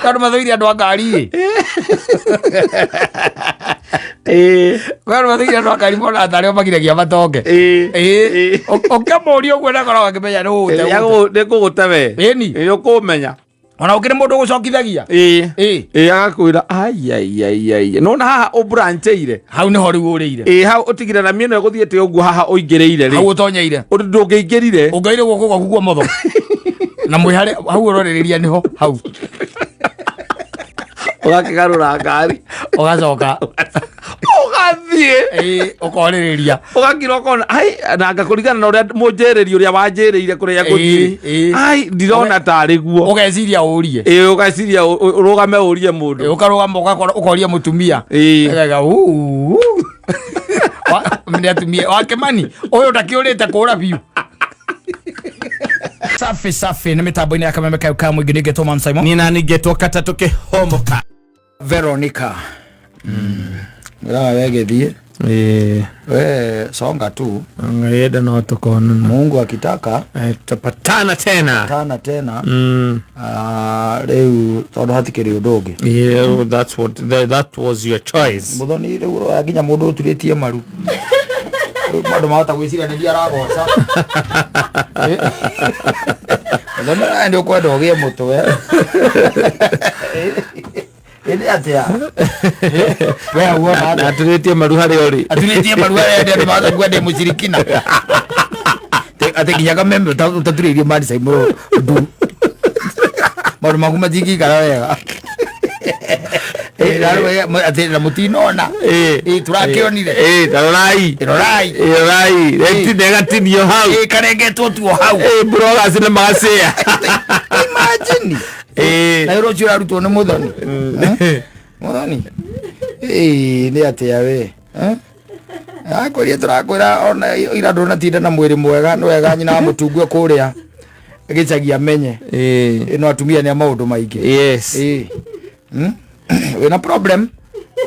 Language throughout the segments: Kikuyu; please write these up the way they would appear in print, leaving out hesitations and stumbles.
Andũ mathũire andũ a ngari ĩ. Kwĩ andũ mathũire andũ a ngari mona tarĩ o magiragia matonge. Ĩĩ. Ũkĩmũria ũguo ndakoragwo akĩmenya nĩ ũgũte. Nĩ ngũgũte we. Ĩni. Ĩ, ũkũmenya. Ona ũkĩrĩ mũndũ ũgũcokithagia. Ĩ. Ĩ, agakwĩra aiaiaiai nona haha ũbrancheire. Hau nĩho rĩu ũrĩire. Ĩ, hau ũtigire na mĩena ĩgũthiĩte ũguo haha ũingĩrĩire Hau rĩ, ũtonyeire. ũndũ ndũngĩingĩrire. Ũngaire guoko gwaku kwa motho. Na mwĩhare hau ũrorereria nĩho hau. Ũgakĩgarũra ngari. Ũgacoka. Ũgathiĩ. Ĩĩ, ũkorĩrĩria. Ũgakira ũkona ai na ngakũringana na ũrĩa mũnjĩrĩri ũrĩa wanjĩrĩire kũrĩa ngũthiĩ. Ĩĩ, ĩĩ. Ai, ndirona tarĩ guo. Ũgeciria ũrie. Ĩ, ũgeciria ũrũgame ũrie mũndũ. Ĩĩ, ũkarũgama ũkoria mũtumia. Ũkauga, "Uu, uu." Nĩ atumia wa Kĩmani ũyũ ndakĩũrĩte kũra biũ. Safi safi nĩ mĩtambo-inĩ ya kameme kayo ka mũingĩ nĩngetwo Man Simon. Niĩ nani ngetwo katatũ kĩhomoka. Veronica mwĩraga we gĩthiĩ we songa tu. Ngayenda no tũkonana. Mungu akitaka. Tutapatana tena. Tana tena. Ah, rĩu tondũ hatikĩrĩ ũndũ ũngĩ. Yeah, that was your choice. Mũthoni rĩu ũroya nginya mũndũ ũturĩtie maru. Rĩu andũ mahota gwĩciria nĩ aragoca. Mũthoni nawe nĩ ũkwenda ũgĩe mũtwe. Ĩndĩ atĩa we hau wona atĩa? Aturĩtie maru harĩa ũrĩ. Aturĩtie maru harĩa ndĩ andũ mahota kuga ndĩ mũcirikina. Atĩ nginya kameme ũtaturĩirie mani Simon ndu maũndũ maku matingĩikara wega. Eh, na rĩu, atĩ na mũtinona. Eh, tũrakĩonire. Ĩ, ta rorai. Rorai. Ĩ, rorai. Ĩgatinio hau. Eh, karengetwo tuo hau. Ĩ, bloggers nĩ magacĩa. Imagine. Na wĩra ũcio ũrarutwo nĩ mũthoni. Eh? Mũthoni. Ĩĩ, nĩ atĩa we? Eh? Akwĩria tũrakwĩra ona ira ndũnatinda na mwĩrĩ mwega nĩ wega nyina wa mũtungue kũrĩa gĩcagi amenye. Ĩno atumia nĩ a maũndũ maingĩ. Ĩĩ. Wĩna problem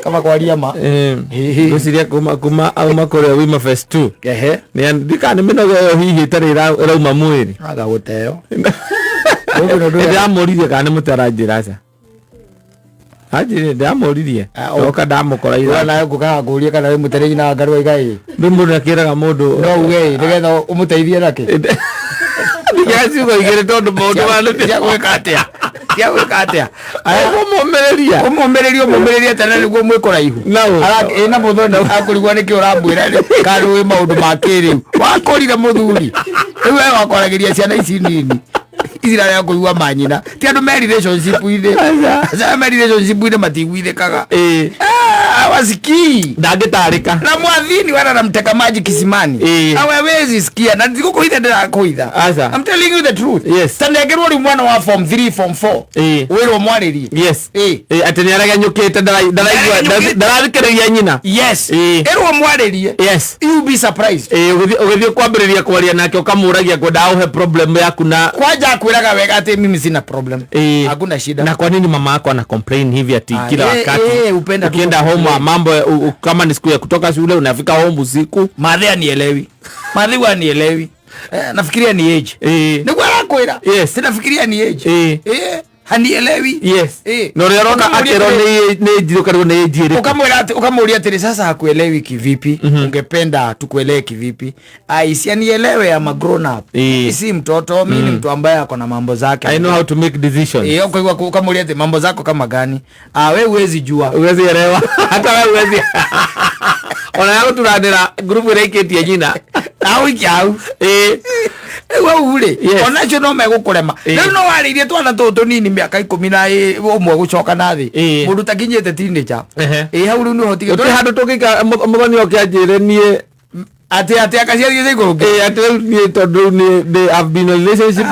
kama kwaria ma. Ngwĩciria kuma auma kũrĩa Wima Fest 2. Ehe. Ndikana nĩ mĩnoga ĩyo hihi ĩtarĩ ĩrauma mwĩrĩ. Aga gũteo. Ndĩramũririe kana nĩ mũtĩ aranjĩra aca. Anjĩrire ndĩramũririe. Ndoka ndamũkora ira. Nawe ngũkaga ngũrie kana wĩ mũtere nyina wa ngarua igai. Rĩu mũndũ akĩraga mũndũ. No uge ĩ nĩgetha ũmũteithie nakĩ. Ndiga ciugo igĩrĩ tondũ maũndũ ma nĩ Cia gwĩka atĩa? Cia gwĩka atĩa? Kũmũmĩrĩria. Ũmũmĩrĩrie ũmũmĩrĩrie tene nĩguo mwĩ kũraihu. Ĩ na mũthoni akũrigwo nĩkĩ ũramwĩra rĩ kana wĩ maũndũ ma kĩrĩu. Wakũrire mũthuri. Rĩu we wakwaragĩria ciana ici nini. Ici irarega kũigua manyina. Ti andũ me relationship-inĩ. Aca me relationship-inĩ matiguithĩkaga. Ah, wasikii. Ndangĩtarĩka. Na mwathini wana namteka maji kisimani. Hawawezi sikia na ndikukuitha ndĩrakuitha. Aca. I'm telling you the truth. Ta nengerwo rĩu mwana wa form 3 form 4. Wĩrwo mwarĩrie. Ĩ, atĩ nĩ aregenyũkĩte ndaraigua Nĩaregenyũkĩte. ndarathikĩrĩria nyina. Ĩrwo mwarĩrie. You be surprised. Ĩ, ũgĩthiĩ kwambĩrĩria kwaria nake ũkamũragia ngwendaga ũhe problem yaku na Kwanja akwĩraga wega atĩ mimi sina problem. Hakuna shida. Na kwa nini mama yako ana complain hivi ati Ah, kila wakati upenda tu ukienda home mambo kama ni siku ya kutoka shule unafika home usiku. Madhe anielewi. Madhe huwa anielewi. Nafikiria ni age. Nĩguo arakwĩra. Sinafikiria ni age. Hanielewi. Na ũrĩa ũrona akĩrwo nĩ age ũkarigwo nĩ age ĩrĩkũ. Ukamwĩra atĩ ukamũria atĩrĩ sasa hakuelewi kivipi? Ungependa tukuelewe kivipi? Ai, si anielewe, I'm a grown up. Si mtoto, mimi ni mtu ambaye ako na mambo zake. I know how to make decisions. Ukaigua ukamũria atĩ mambo zako kama gani? Ah, we huwezi jua. Huwezi elewa. Hata wewe huwezi. Ona ya gũturanĩra group ĩrĩa ĩikĩtie nyina. Hau iki hau. Rĩu hau rĩ, onacio no megũkũrema. Rĩu no warĩirie twana tũtũ tũnini mĩaka ikũmi na ũmwe gũcoka na thĩ. Mũndũ ũtakinyĩte teenager. Hau rĩu nĩho ũtige. Gũtirĩ handũ tũngĩikara mũthoni oke anjĩre niĩ Atĩ atĩ akaciarithia ikũrũke. Ĩ, atĩ rĩu niĩ tondũ rĩu niĩ I've been in a relationship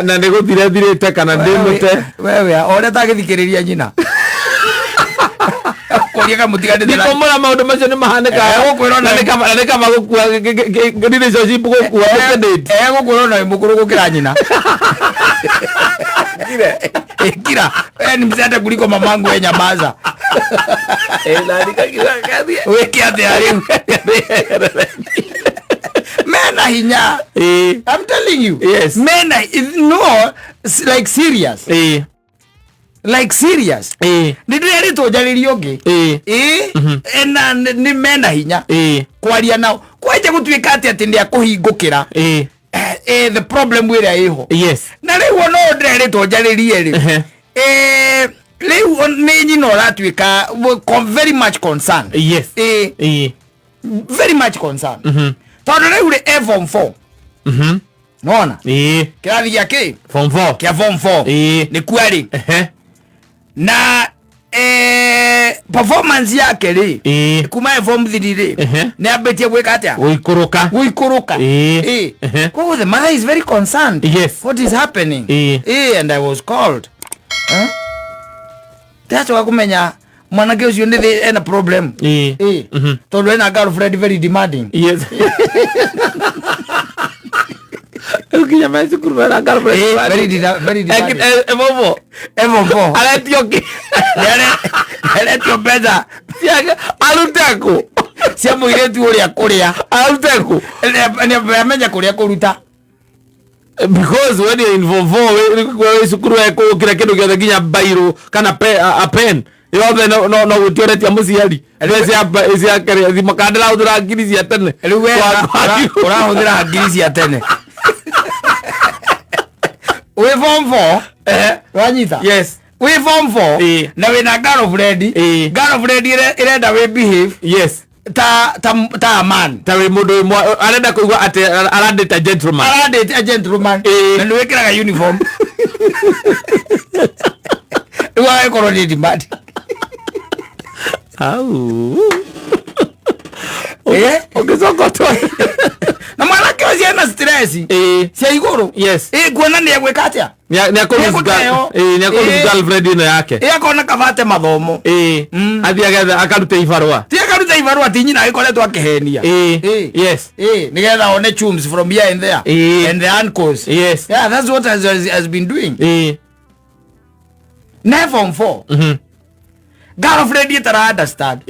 na nĩ gũthira thirĩte kana ndĩ mũte. Wewe o ũrĩa tagĩthikĩrĩria nyina. Kũria kamũtiganĩte na- Ndikũmũra maũndũ macio nĩ mahanĩkaga. Gũkwĩra ona- Na nĩ kaba gũkua relationship gũkua ũkĩdate. Gũkwĩra ona wĩ mũkũrũ gũkĩra nyina. Kira. Wewe ni mzee hata kuliko mamangu, wewe nyamaza. Wĩke atĩa rĩu? Mena hinya. I'm telling you. Mena no like serious. Like serious. Nĩ ndĩrerĩtwo njarĩrie ũngĩ. Ĩĩ, na nĩ mena hinya kwaria nao, kwenja gũtuĩka atĩ nĩ akũhingũkĩra the problem ĩrĩa ĩho. Na rĩu ona ũyũ ndĩrerĩtwo njarĩrie rĩ, rĩu nĩ nyina ũratuĩka very much concerned. Very much concerned, tondũ rĩu rĩ e form 4. Nona kĩrathi gĩa kĩ? Form 4. Kĩa form 4. Nĩ kuarĩ na performance yake rĩ, kuma e form 3 rĩ, nĩ ambĩtie gwĩka atĩa? Gũikũrũka. Gũikũrũka. Koguo the mother is very concerned what is happening. And I was called, eh? Ndacoka kũmenya mwanake ũcio nĩ ena problem. Tondũ ena girlfriend very demanding. Yes, rĩu nginya me cukuru mena girlfriend. Very demanding. Ebobo. E form 4. Aretio kĩ? Aretio mbeca. Ciake arute kũ? Cia mũirĩtu ũrĩa kũrĩa. Arute kũ? Amenya kũrĩa kũruta. Because when you're in form 4, wĩ cukuru ekũgũkĩra kĩndũ gĩothe, nginya bairo kana a pen yothe, no gũtioretia mũciari mbeca cia kĩrĩa thimũ kana ndĩrahũthĩra ngiri cia tene. Rĩu we ũrahũthĩra ngiri cia tene wĩ form 4, wanyita? Yes. Wĩ form 4 na wĩna girlfriend. Girlfriend ĩrenda wĩ behave ta a man. Ta wĩ mũndũ arenda kũigua atĩ arandĩta gentleman. Arandĩte a gentleman. Na nĩ wĩkĩraga uniform, rĩu agagĩkorwo nĩ demand. Au. Ũngĩcoka ũtware na mwanake ũcio ena stress cia igũrũ. Kuona nĩ egwĩka atĩa? Nĩ Nĩekũteo. Nĩ girlfriend ĩno yake. Akona kabate mathomo. Athiĩ agetha akarute ibarũa. Ti akaruta ibarũa, ti nyina agĩkoretwo akĩhenia. Nĩgetha one chums from here and there and the uncles. Yeah, that's what has been doing. Ne form 4, girlfriend ĩtara understand.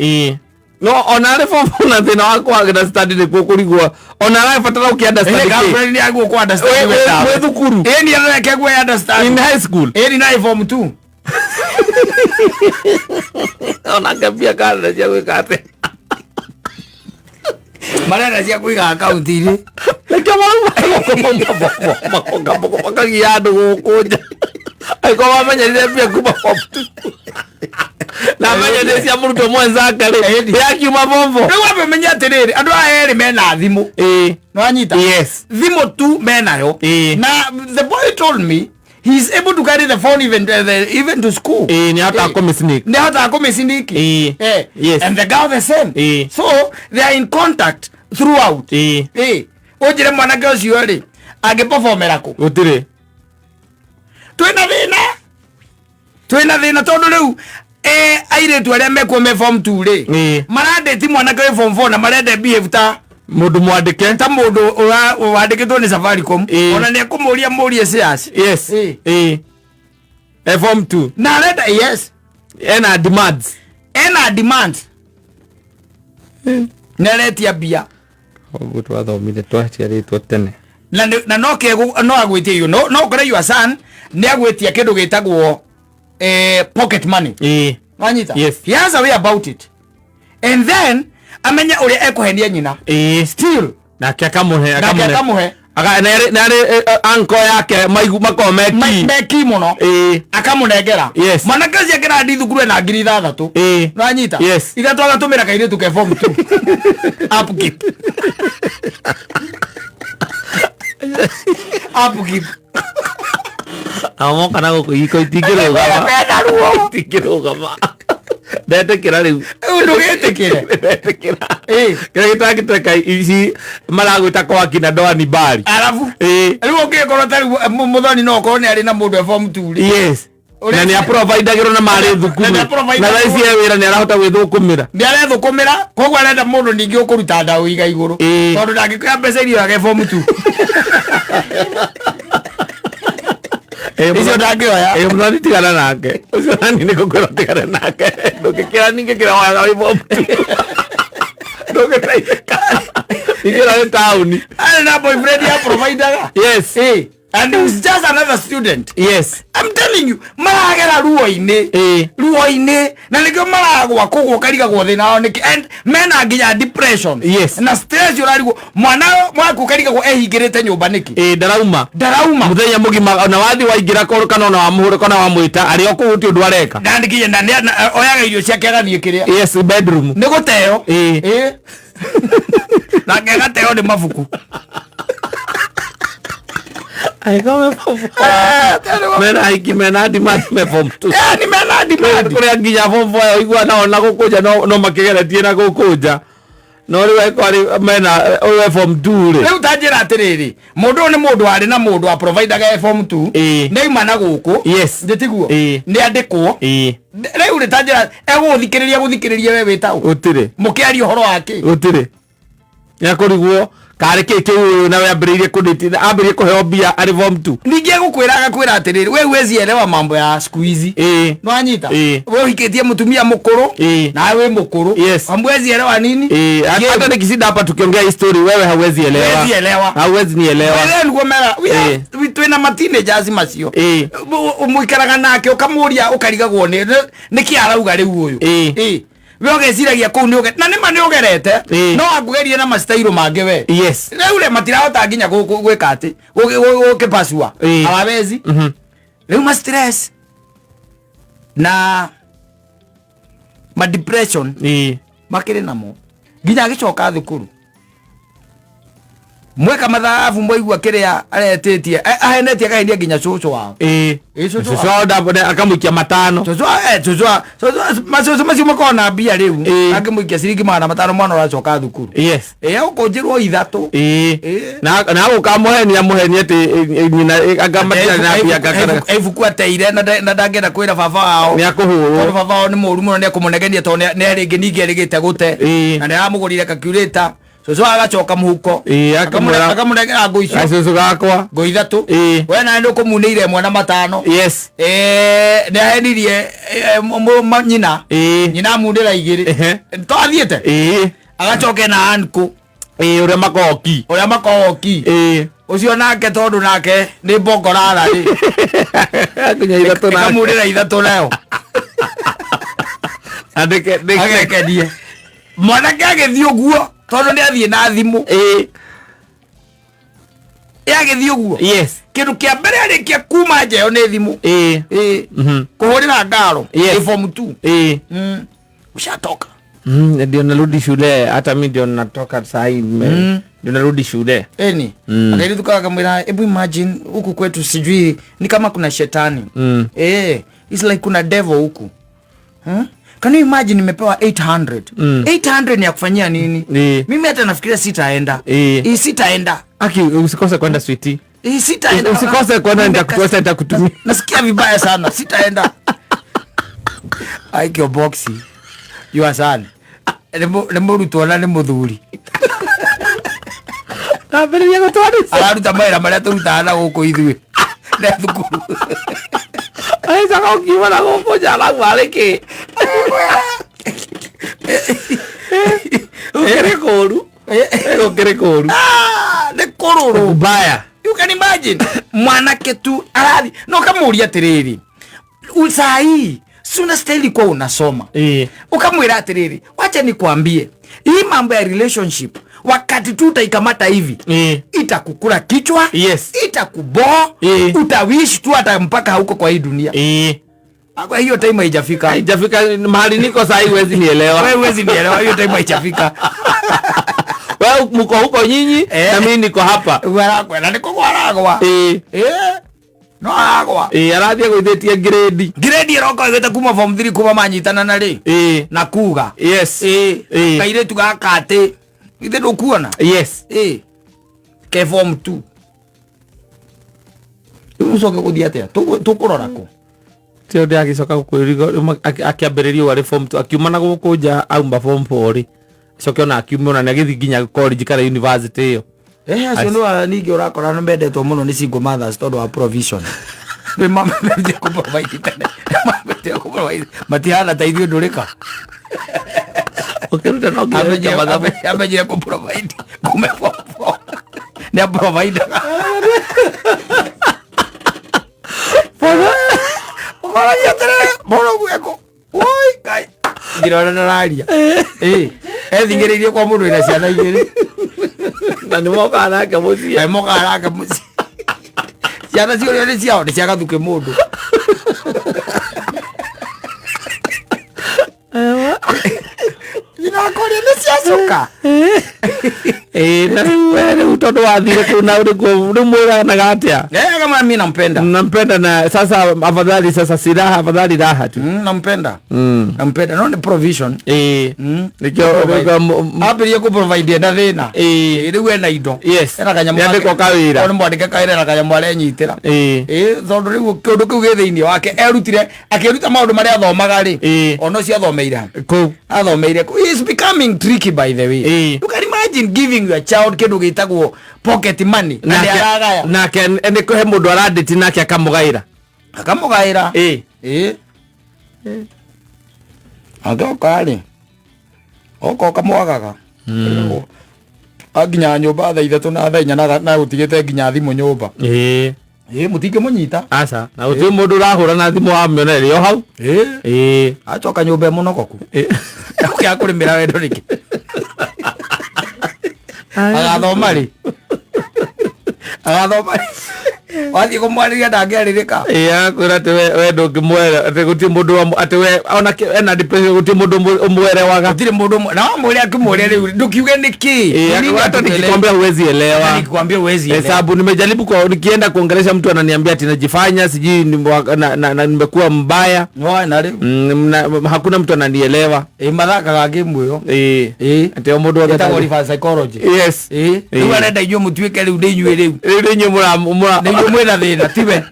No ona arĩ form four na thĩna wa kũ understand nĩkuo kũrigwo ona arabatara ũkĩ understand kĩ? Girlfriend nĩ agwo kũ understand. Wĩ thukuru. Nĩ areke gwe understand. In high school. Ni na form 2. Ona ngambia kana cia gwĩka atĩa? Marenda cia kũiga akaunti-inĩ. Nĩkĩo marauga makagia andũ gũkũ nja, angĩkorwo wamenyerire mbia kuma form two na amenyerire cia mũrutwo mwenzake rĩ, yakiuma form four. Rĩu wambe ũmenye atĩrĩrĩ, andũ aya erĩ mena thimũ. Nĩwanyita? Yes. Thimũ tu menayo. Na the boy told me he is able to carry the phone even to school. Ĩĩ, nĩ ahotaga kũmĩ-sneak. Nĩ ahotaga kũmĩsneak. And the girl the same. So they are in contact throughout. Ũnjĩre mwanake ũcio rĩ, angĩperformera kũ? Gũtirĩ. Twĩna thĩna tondũ rĩu airĩtu arĩa mekuo me form 2 rĩ, marandĩti mwanake wĩ form 4 na marenda behave ta mũndũ mwandĩke. Ta mũndũ wandĩkĩtwo nĩ Safaricom. Ona nĩ ekũmũria mũrie shares. Ĩĩ, e form two. Na arenda, yes. Ena demands. Ena demand, nĩ aretia mbia. Ũguo twathomire twaciarĩtwo tene. Na no kegu no agwitie you no no ũkore your son nĩ agwitia kĩndũ gĩtagwo pocket money. Wanyita? Yes. He has a way about it and then amenye ũrĩa ekũhenia nyina. Still. Nake akamũhe. Nake akamũhe. Narĩ anko yake maigu makorwo meki. Meki mũno. Akamũnengera. Mwanake ũcio akĩrathi thukuru ena 6,000. Nĩwanyita? Yes. 3 agatũmĩra kairĩtu ke form 2 upkeep, upkeep. Nao moka na gũkũ iko itingĩrũgama. Mena ruo. Itingĩrũgama, ndetĩkĩra rĩu. Rĩu ndũgĩtĩkĩre. Ndetĩkĩra. Kĩrĩa gĩtangĩteka ici maragwĩta kwa kina ndoa ni mbari. Arabu rĩu ũngĩkorwo ta rĩu mũthoni no ũkorwo nĩ arĩ na mũndũ e form 2 rĩ. Na nĩ aprovidagĩrwo na marĩ thukuru. Na nĩ na thaa ici e wĩra, nĩ arahota gwĩthũkũmĩra. Nĩ arethũkũmĩra, koguo arenda mũndũ ningĩ ũkũruta ndaũ iga igũrũ. Tondũ ndangĩkoya mbeca iria age form 2 icio ndangĩoya. Ĩĩ, mũthoni tigana nake ũcio, nani nĩ gũkwĩra tigane nake, ndũngĩkĩra ningĩ kĩrĩa woyaga wĩ form two, ndũngĩteithĩka ningĩ ũrarĩ taũni. Arĩ na boyfriend ya providaga. And he was just another student. Yes. I'm telling you, maragera ruo-inĩ. Ruo-inĩ, na nĩkĩo maragwa kũgwa, ũkarigagwo thĩna wao nĩkĩ, and mena nginya depression na stress. Ũrarigwo mwana waku, ũkarigagwo ehingĩrĩte nyũmba nĩkĩ. Ĩ, ndarauma. Ndarauma. Muthenya mũgima, ona wathi waingĩra kũrũ kana ona wamũhũra kana wamwĩta, arĩ o kũu, ti ũndũ areka. Na nginya na oyaga irio ciake agathiĩ kĩrĩa. Yes, bedroom. Nĩ gũteo. Ĩ. Ĩ, nake agateo nĩ mabuku. Mena aingĩ mena demand me form two. Ni mena demand. Kũrĩa nginya form four ũigua nao na gũkũ nja no makĩgeretie na gũkũ nja, no rĩu angĩkorwo arĩ mena ũyũ e form two rĩ. Rĩu ta njĩra atĩrĩrĩ, mũndũ ũyũ nĩ mũndũ warĩ na mũndũ wa providaga e form two. Nĩ auma na gũkũ. Njĩtiguo. Nĩ andĩkwo. Rĩu rĩ, ta njĩra, egũgũthikĩrĩria gũthikĩrĩria we wĩtaũ? Gũtirĩ. Mũkĩaria ũhoro wa kĩ? Gũtirĩ, nĩakũrigwo karĩ kĩ kĩu ũyũ nawe ambĩrĩirie kũndĩti, ambĩrĩirie kũheo mbia arĩ form two. Ningĩ egũkwĩra, agakwĩra atĩrĩrĩ, we huwezi elewa mambo ya siku hizi. Nwanyita? We ũhikĩtie mũtumia mũkũrũ. Nawe wĩ mũkũrũ. Hamwezi elewa nini. Hata nikishinda hapa tukiongea hii story, wewe hauwezi elewa. Huwezi elewa. Hauwezi nielewa. Wewe niguo mera twĩna ma teenagers macio. Mũikaraga nake, ũkamũria, ũkarigagwo nĩkĩ arauga rĩu ũyũ. We ũgeciragia kũu nĩ na nĩma nĩ ũgerete. No akũgerie na mastairo mangĩ we. Rĩu rĩ, matirahota nginya gwĩka atĩ gũkĩpacua. Hawawezi. Rĩu ma stress na ma depression makĩrĩ namo nginya agĩcoka thukuru, mweka mathabu, mwaigua kĩrĩa aretĩtie, ahenetie, akahenia nginya cũcũ wao. Ĩ, cũcũ. Cũcũ wao akamũikia matano. Cũcũ, cũcũ, macũcũ macio makoragwo na mbia rĩu. Angĩmũikia ciringi 500, mwana ũracoka thukuru, ĩ, ũkũnjĩrwo ithatũ. Na agũkamũhenia mũhenia atĩ nyina anga matirĩ na mbia ibuku ateire na ndangĩenda kwĩra baba wao nĩ akũhũrwo. Tondũ baba wao nĩ mũru mũno, nĩ ekũmũnegenia tondũ nĩ rĩngĩ ningĩ erĩgĩte gũte. Na nĩ aramũgũrire calculator, cũcũ agacoka mũhuko. Akamwĩra Akamũnengera ngũ icio. Gacũcũ gakwa. Ngũ ithatũ. We nawe nĩ ũkũmunĩire mwana matano. Nĩ ahenirie nyina. Nyina amunĩra igĩrĩ. Twathiĩte. Agacoke na anko. Ũrĩa makoki. Ũrĩa makoki. Ũcio nake, tondũ nake nĩ mbongorara rĩ, nginya ithatũ nake. Ĩkamunĩra ithatũ nayo. Andĩke agekenie mwanake agĩthiĩ ũguo, tondũ nĩ athiĩ na thimũ. Ĩ, agĩthiĩ ũguo, kĩndũ kĩa mbere arĩkia kuma nja ĩyo nĩ thimũ. Ĩ, kũhũrĩra ngaro. Ĩ, form 2. Ushatoka. Ndio narudi shule, hata mi ndio natoka sahii, ndio narudi shule. Eni. Akairitu kakamwira, hebu imagine, huku kwetu sijui ni kama kuna shetani. It's like kuna devil huku, huh? Can you imagine nimepewa 800? 800 ni ya kufanyia nini? Mimi hata nafikiria sitaenda. Sitaenda. Aki, usikose kwenda, sweetie. Sitaenda. Usikose kwenda, nitakutumia. Nasikia vibaya sana, sitaenda. Aikio boxi, your son nĩ mũrutwo na nĩ mũthuri. Ambĩrĩria gũtwarithia. Araruta mawĩra marĩa tũrutaga na gũkũ ithuĩ na thukuru. Aicaga ũkiuma na gũkũ nja arauma arĩ kĩ gũkĩrĩ kũru, gũkĩrĩ kũru. Ah, nĩ kũrũrũ. Mbaya. You can imagine, mwanake tu arathi no kamuria atiriri, saa hii si unastahili kuwa unasoma? Ukamwira atiriri, wacha nikwambie, hii mambo ya relationship, wakati tu utaikamata hivi, itakukula kichwa, itakuboo, utawish tu hata mpaka hauko kwa hii dunia. Kwa hiyo time haijafika. Haijafika mahali niko saa hii, huwezi nielewa. Wewe huwezi nielewa, hiyo time haijafika. Wewe mko huko nyinyi na mimi niko hapa. Warakwenda nĩ kũgwa aragwa. No aragwa. Arathiĩ gũithĩtie grade. Grade ĩroka ĩgĩte kuma form 3, kuma manyitana na rĩ na kuga. Kairĩtu gaka atĩ ithe ndũkuona. Ke form 2, rĩu ũcoke gũthiĩ atĩa? Tũkũrora kũ? Tio ndĩ agĩcoka gũkwĩrigo akĩambĩrĩria arĩ form 2, akiuma na gũkũ nja auma form 4 rĩ, acoke ona akiuma ona nĩ agĩthiĩ nginya college kana university ĩyo. Acio nĩ ningĩ ũrakora nĩ mendetwo mũno nĩ single mothers tondũ wa provision, nĩ mamendete kũ-provide tene, mamendete kũ-provide, matihana ta ithuĩ ndũrĩka. Ũkĩruta no nginya wĩke mathabu. Amenyire kũ-provide kuma form four, nĩ a-provide. Ũkoragia atĩrĩrĩ, mũndũ ũguo ekũ Oi, Ngai. Ngirona ndararia. Ĩ, ethingĩrĩirie kwa mũndũ wĩna ciana igĩrĩ. Na nĩ mokaga nake mũciĩ. Na mokaga nake mũciĩ. Ciana ciũrio nĩ ciao, nĩ cia gathukĩ mũndũ. Ndirakoria nĩ cia cuka. Ĩ, na rĩu we rĩu tondũ wathire kũu na rĩu rĩu mwĩranaga atĩa? Eh, kama mimi nampenda. Nampenda na sasa afadhali sasa si raha afadhali raha tu. Nampenda. Nampenda. No nĩ provision. Ĩ. Nĩkĩo Provide. nĩkĩo Ambĩrĩrie kũ provide ena thĩna. Ĩ. Ĩ, rĩu ena indo. Yes. Ena kanyamũ. Nĩandĩkwo kawĩra. Nĩ mwandĩke kawĩra na kanyamũ arenyitĩra. Ĩ. Ĩ, tondũ rĩu kĩũndũ kĩu gĩ thĩinĩ wake erutire akĩruta maũndũ marĩa athomaga rĩ. Ĩ. Ona ũcio athomeire ha? Kũu. Athomeire kũ? He is becoming tricky by the way. Ĩ. You can imagine giving your child kĩndũ gĩtagwo pocket money na nĩ aragaya. Nake nĩ kũhe mũndũ arandĩti nake akamũgaĩra. Akamũgaĩra. Ĩ. Ĩ. Angĩoka rĩ, oka ũkamwagaga. Anginya nyũmba thaa 3 na thaa 4 na gũtigĩte nginya thimũ nyũmba. Ĩ. Ĩ, mũtingĩmũnyita. Aca. Na gũtirĩ mũndũ ũrahũra na thimũ wamĩona ĩrĩ o hau. Ĩ. Ĩ. Acoka nyũmba ĩ mũnogoku. Ĩ. Akĩaga kũrĩmĩra wendo rĩngĩ. Agathoma rĩ. Agathoma rĩ. Wathiĩ kũmwarĩria ndangĩarĩrĩka. Ĩ, agakwĩra atĩ we ndũngĩmwere atĩ gũtirĩ mũndũ atĩ we ona ena depression gũtirĩ mũndũ ũmwerewaga. Gũtirĩ mũndũ ũmwe. Na wamwĩra akĩmũria rĩu ndũkiuge nĩ kĩ. Ĩ, Nini hata atuelewe? nikikwambia huwezi elewa. Nikikwambia huwezi elewa. Hesabu nimejaribu kwa nikienda kuongelesha mtu ananiambia ati najifanya sijui na nimekuwa mbaya. Wona rĩu. Hakuna mtu ananielewa. Ĩ, mathakaga game ĩyo. Ĩ. Ĩ. Atĩ o mũndũ Ĩtagwo othe. reverse psychology. Yes. Ĩ. Rĩu arenda inyuĩ mũtuĩke rĩu nĩ inyuĩ rĩu. Rĩu nĩ inyuĩ mũra Nĩ inyuĩ mwĩna thĩna tiwe.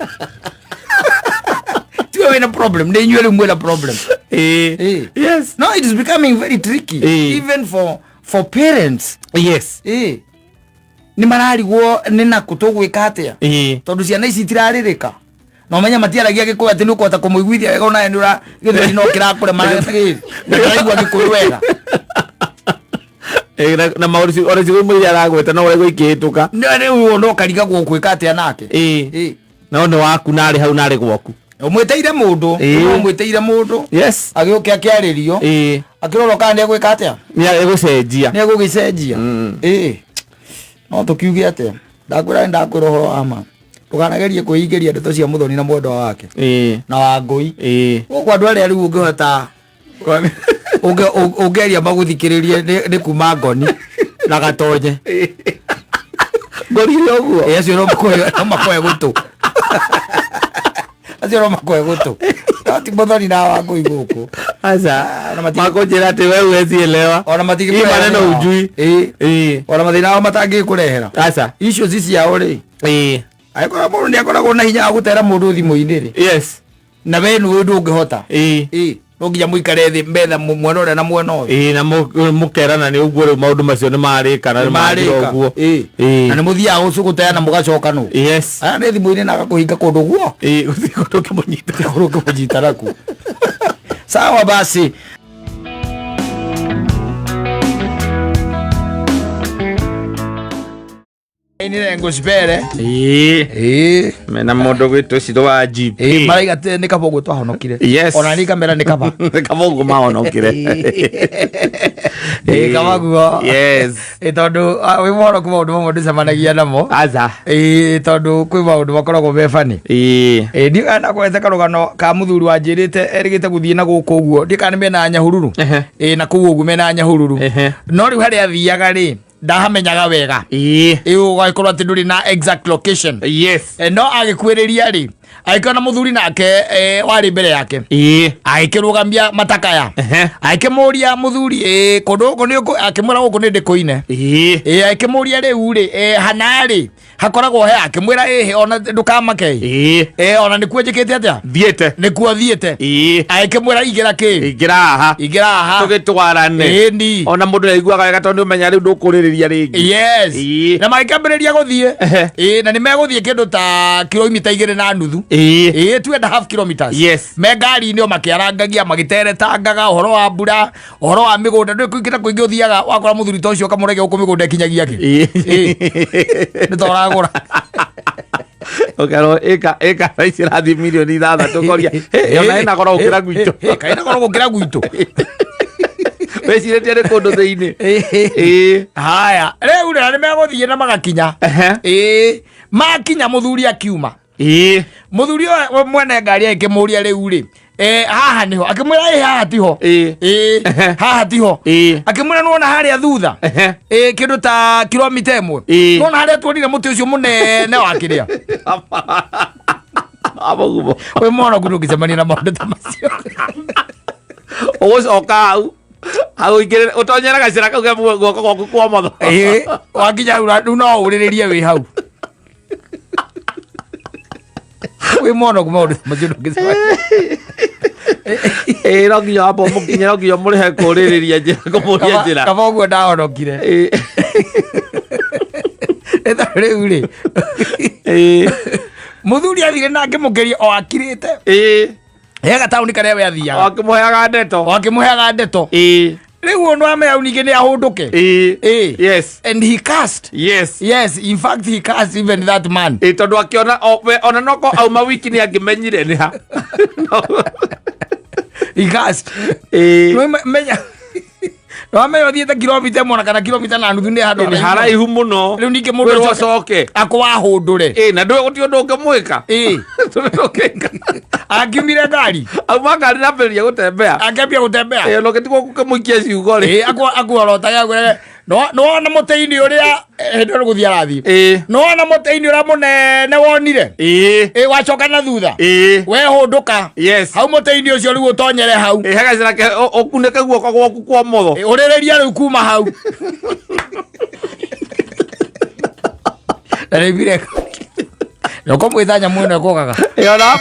Tiwe wĩna problem, nĩ inyuĩ rĩu mwĩna problem. Ĩ. Ĩ. Yes. No, it is becoming very tricky Ĩ. even for parents. Yes. Ĩ. Nĩ mararigwo nĩ nakũ tũgwĩka atĩa. Ĩ. Tondũ ciana ici itirarĩrĩka. Na ũmenye matiaragia gĩkũyũ atĩ nĩ ũkũhota kũmũiguithia wega onawe nĩ ũra gĩthweri no kĩrakũrema na ndaraigua gĩkũyũ wega. Ĩ, na maũndũ ona ciugo imwe iria aragweta no ũraigua ikĩhĩtũka. Nĩ rĩu no ũkarigagwo ũgwĩka atĩa nake. Ĩ. Ĩ. No nĩ waku narĩ hau narĩ gwaku. Ũmwĩtĩire mũndũ, Ĩ. ũmwĩtĩire mũndũ, Yes. agĩũke akĩarĩrio, Ĩ. akĩrorwo kana nĩ egwĩka atĩa, Nĩ egũcenjia. nĩ egũgĩcenjia. Ĩ. No tũkiuge atĩa, ndakwĩra nĩ ndakwĩra ũhoro wa ma. Ndũkanagerie kwĩingĩria ndeto cia Mũthoni na mwendwa wake Ĩ. na Wangũi. Ĩ. Gũkũ andũ arĩa rĩu ũngĩhota ũngĩaria magũthikĩrĩrie nĩ kuma ngoni na gatonye. Ngorire ũguo. Ĩ, acio no makũhe gũtũ. Acio no makũhe gũtũ. No ti Mũthoni na Wangũi gũkũ. Aca. Na Makũnjĩra atĩ we huwezi elewa. Ona Hii matingĩkũrehera maneno thĩna wao. hujui. Ĩ. Ĩ. Ona mathĩna wao matangĩkũrehera. Aca. Icio ci ciao rĩ. Ĩ. Angĩkorwo mũndũ nĩ akoragwo na hinya wa gũtera mũndũ thimũ-inĩ rĩ. Yes. Na we nĩwe ndũngĩhota. Ĩ. Ĩ. No nginya mũikare thĩ metha mwena ũrĩa na mwena ũyũ. Ĩ, na mũkerana nĩ ũguo rĩu maũndũ macio nĩ marĩka na nĩ mathira ũguo. Ĩ. Ĩ. Na nĩ mũthiaga gũteana mũgacoka nũ. Yes. Aya nĩ thimũ-inĩ na agakũhinga kũndũ guo. Ĩ, gũtirĩ kũndũ ũngĩmũnyita. Kũndũ ũngĩmũnyita nakuo. Sawa basi. Nĩ ngũcibere. Ĩ. Ĩ. Mena mũndũ gwĩtwo Ciro wa GP. Ĩ, maraiga atĩ nĩ kaba ũguo twahonokire. Yes. Ona niĩ ngamera nĩ kaba. Nĩ kaba ũguo mahonokire. Ĩ, kaba guo. Yes. Ĩ, tondũ wĩ mũhonoku maũndũ mamwe ndũcemanagia namo. Aca. Ĩ, tondũ kwĩ maũndũ makoragwo me bani. Ĩ. Ĩ, ndiũ kana ndakwete karũgano ka mũthuri wanjĩrĩte erĩgĩte gũthiĩ na gũkũ ũguo ndiũ kana nĩ mena ya Nyahururu. Ehe. Ĩ, na kũu ũguo mena ya Nyahururu. Ehe. No rĩu harĩa athiaga rĩ ndahamenyaga wega. Ĩ. Ĩ, ũgagĩkorwo atĩ ndũrĩ na exact location. Yes. No agĩkuĩrĩria rĩ agĩkĩona mũthuri nake warĩ mbere yake Ĩ. agĩkĩrũgamia matakaya Ehe. agĩkĩmũria mũthuri kũndũ gũkũ nĩ akĩmwĩra gũkũ nĩ ndĩkũine. Ĩ. Agĩkĩmũria rĩu rĩ hana rĩ hakoragwo he akĩmwĩra ĩhĩ ona ndũkamake. Ĩ. Ona nĩkuo njĩkĩte atĩa Thiĩte. nĩkuo thiĩte. Ĩ. Agĩkĩmwĩra igĩra kĩ Ingĩra haha. Ingĩra haha Tũgĩtwarane. Ĩni. Ona mũndũ nĩaiguaga wega tondũ nĩũmenya rĩu ndũkũrĩrĩria rĩngĩ. Yes. Ĩ. Na magĩkĩambĩrĩria gũthiĩ. Ehe. Ĩ, na nĩ megũthiĩ kĩndũ ta kilomita 2.5. Ĩ. Ĩ, 2.5 kilometers. Yes. Me ngari-inĩ o makĩarangagia magĩteretangaga ũhoro wa mbura, ũhoro wa mĩgũnda. Ndũĩ kũingĩ na kũingĩ ũthiaga wakora mũthuri ta ũcio ũkamũrege gũkũ mĩgũnda ĩkinyagia kĩ. Ĩ. Ĩ. Nĩ ta ũragũra. Ũkerwo ĩka ĩka thaa ici ĩrathiĩ mirioni 6 ũkoria, "Hĩ, ona ĩna goro gũkĩra gwitũ." Kaĩ na goro gũkĩra gwitũ. Wĩcirĩtie nĩ kũndũ thĩinĩ. Ĩĩ. Haya, rĩu rĩ, nĩ megũthiĩ na magakinya. Ĩĩ, makinya mũthuri akiuma. Mũthuri ũyũ mwene ngari akĩmũria, rĩu rĩ, haha nĩho? Akĩmwĩra, ĩ, haha tiho. Ĩĩ, haha tiho. Akĩmwĩra, nĩwona harĩa thutha, ĩĩ, kĩndũ ta kilomita 1, nĩwona harĩa tuonire mũtĩ ũcio mũnene wa kĩrĩa Amũgumo. Wĩ mwonoku, ndũngĩcemania na maũndũ ta macio. Ũgũcoka hau hau ũingĩrĩre, ũtonyere gacĩra kau ke guoko gwaku kwa motho. Ĩĩ, wakinya hau rĩu no ũrĩrĩrie wĩ hau wĩ mwonoku, maũndũ ta macio ndũngĩcemania. Ĩĩ, no nginya wamba ũmũkinye, no nginya ũmũrĩhe kũrĩrĩria njĩra, kũmũria njĩra. Kaba ũguo ndahonokire. Nĩ tondũ rĩu rĩ, mũthuri athire na akĩmũkĩria o akirĩte he gataũni karĩa we athiaga. Akĩmũheaga ndeto. O akĩmũheaga ndeto. Rĩu ũndũ wamenya hau ningĩ nĩ ahũndũke. Ĩĩ. And he cast. Yes, in fact he cast even that man. Ĩĩ, tondũ akĩona ona noko auma wiki nĩ angĩmenyire nĩ ha. He cast. Nĩ menya nĩwamenya ũthiĩte kilomita 1 na kana kilomita na nuthu nĩ handũ Nĩ haraihu mũno. Rĩu ningĩ mũndũ Kwĩrwo acoke. Akwahũndũre. Ĩĩ, na ndũĩ gũtirĩ ũndũ ũngĩmwĩka. Tondũ ndũngĩka. Akiumire ngari. Auma ngari na ambĩrĩria gũtembea. Akĩambia gũtembea. Ĩĩ, ona ũngĩtigwo gũkĩmũikia ciugo rĩ. Ĩĩ, akuorotaga akwĩre, nĩwona mũtĩ-inĩ ũrĩa hĩndĩ ĩyo nĩ gũthiĩ arathiĩ, nĩwona mũtĩ-inĩ ũrĩa mũnene wonire? Ĩĩ, wacoka na thutha, wehũndũka, hau mũtĩ-inĩ ũcio rĩu ũtonyere hau. Ĩĩ, he gacĩra ke ũkunĩke guoko gwaku kwa motho. Ĩĩ, ũrĩrĩria rĩu kuma hau na rĩu nĩũkũmwĩta nyamũ ĩno ĩkũgaga. Ĩĩ, ona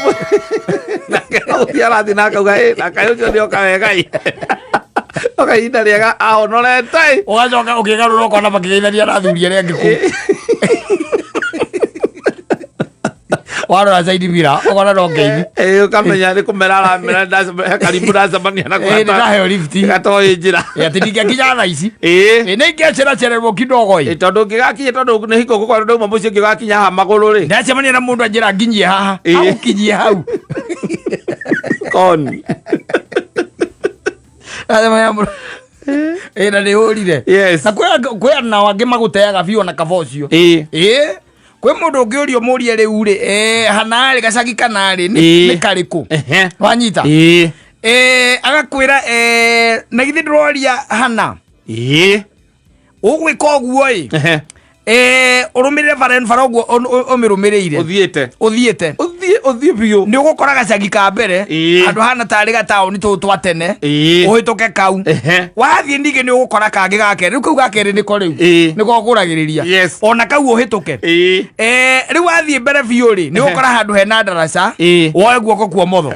nake no gũthiĩ arathiĩ na akauga, "Ĩ, na kaĩ ũcio nĩoka wega ĩ." Oka ihinda rĩega ahonorete ĩ. Ũgacoka ũkĩgarũra ũkona makĩgeithania na athuri arĩa angĩ kũu. Warora side mirror ũkona no ngeithi. Ĩĩ, ũkamenya nĩ kũmera aramera, he karimũ ndacemania nako. Ĩĩ, nĩndaheo lift. Gatoĩ njĩra. Ĩ, atĩ ndingĩkinya thaa ici. Ĩ, nĩ ingĩaceracererwo kidogo. Ĩ, ĩ tondũ ũngĩgakinya, tondũ nĩ hingo gũkorwo ndauma mũciĩ ngĩgakinya haha magũrũ rĩ. Ndacemania na mũndũ anjĩra nginyie haha. Agũkinyie hau. Koni. Ndacemania na mũndũ, ĩ, na nĩ ũrire. Na kwĩ nao angĩ magũteaga biũ ona kaba ũcio. Ĩ, kwĩ mũndũ ũngĩũrio mũrie, rĩu rĩ, hanarĩ gacagi kanarĩ nĩ nĩ karĩkũ? Wanyita? Agakwĩra, na githĩ ndĩroria hana ũgwĩka ũguo ĩ, ũrũmĩrĩre bara bara ũguo ũmĩrũmĩrĩire. Ũthiĩte. Ũthiĩte. Ũthiĩ, ũthiĩ biũ. Nĩ ũgũkora gacagi ka mbere, handũ hana tarĩ gataũni tũtũ twa tene. Ũhĩtũke kau. Wathiĩ ningĩ nĩ ũgũkora kangĩ ga kerĩ, rĩu kau ga kerĩ nĩko rĩu nĩko kũragĩrĩria. Ona kau ũhĩtũke. Rĩu wathiĩ mbere biũ rĩ, nĩ ũgũkora handũ hena ndaraca. Woe guoko kwa motho.